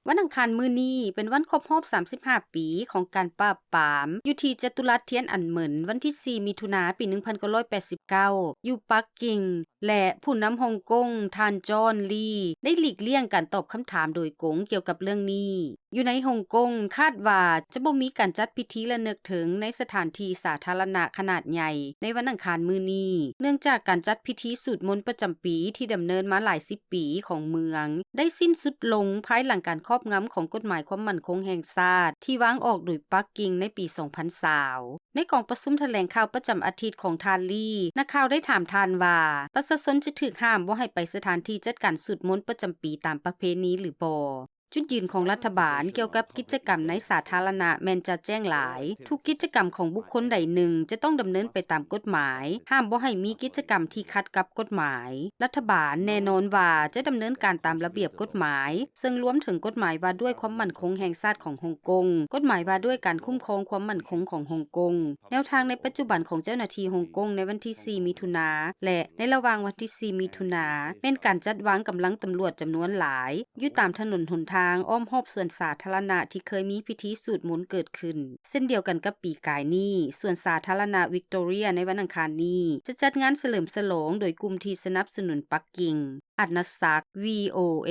ວັນອັງຄານມື້ນີ້ເປັນວັນຄົບຮອບສາມສິບຫ້າປີຂອງການປາບປາມ ຢູ່ທີ່ຈະຕຸລັດທຽນອັນເໝິນ ວັນທີສີ່ ມິຖຸນາ ປີໜຶ່ງພັນເກົ້າຮ້ອຍແປດສິບເກົ້າ ຢູ່ປັກກິ່ງ ແລະ ຜູ້ນຳຮົງກົງ ທ່ານ ຈອນ ລີ ໄດ້ຫຼີກລ່ຽງການຕອບຄຳຖາມໂດຍກົງກ່ຽວກັບເລື່ອງນີ້. ຢູ່ໃນຮົງກົງ ຄາດວ່າຈະບໍ່ມີການຈັດພິທີລະນຶກເຖິງໃນສະຖານທີ່ສາທາລະນະຂະໜາດໃຫຍ່ໃນວັນອັງຄານມື້ນີ້ ເນື່ອງຈາກການຈັດພິທີສູດມົນປະຈຳປີທີ່ດຳເນີນມາຫຼາຍສິບປີຂອງເມືອງ ໄດ້ສິ້ນສຸດລົງພາຍຫຼັງການຄອບງຳຂອງກົດໝາຍຄວາມໝັ້ນຄົງແຫ່ງຊາດທີ່ວາງອອກໂດຍປັກກິ່ງໃນປີສອງພັນຊາວ. ໃນກອງປະຊຸມຖະແຫຼງຂ່າວປະຈຳອາທິດຂອງທ່ານ ລີ ນັກຂ່າວໄດ້ຖາມທ່ານວ່າ ປະຊາຊົນຈະຖືກຫ້າມບໍ່ໃຫ້ໄປສະຖານທີ່ຈັດການສູດມົນປະຈຳປີຕາມປະເພນີຫຼືບໍ່? ຈຸດຢືນຂອງລັດຖະບານກ່ຽວກັບກິດຈະກຳໃນສາທາລະນະແມ່ນຈະແຈ້ງຫຼາຍ. ທຸກກິດຈະກຳຂອງບຸກຄົນໃດໜຶ່ງຈະຕ້ອງດຳເນີນໄປຕາມກົດໝາຍ, ຫ້າມບໍ່ໃຫ້ມີກິດຈະກຳທີ່ຂັດກັບກົດໝາຍ. ລັດຖະບານແນ່ນອນວ່າຈະດຳເນີນການຕາມລະບຽບກົດໝາຍ, ເຊິ່ງລວມເຖິງກົດໝາຍວ່າດ້ວຍຄວາມໝັ້ນຄົງແຫ່ງຊາດຂອງຮົງກົງ, ກົດໝາຍວ່າດ້ວຍການຄຸ້ມຄອງຄວາມໝັ້ນຄົງຂອງຮົງກົງ. ແນວທາງໃນປັດຈຸບັນຂອງເຈົ້າໜ້າທີ່ຮົງກົງໃນວັນທີສີ່ ມິຖຸນາ ແລະ ໃນລະຫວ່າງວັນທີສີ່ ມິຖຸນາ ແມ່ນການຈັດວາງກຳລັງຕຳຫຼວດຈຳນວນຫຼາຍ ຢູ່ຕາມຖະໜົນຫົນທາງອ້ອມຮອບສວນສາທາລະນະທີ່ເຄີຍມີພິທີສູດມົນເກີດຂຶ້ນ. ເຊັ່ນດຽວກັນກັບປີກາຍນີ້, ສວນສາທາລະນະວິກຕໍເຣຍໃນວັນອັງຄານນີ້ ຈະຈັດງານສະເຫຼີມສະຫຼອງໂດຍກຸ່ມທີ່ສະໜັບສະໜູນປັກກິ່ງ. ອັດນະສັກ ວີໂອເອ.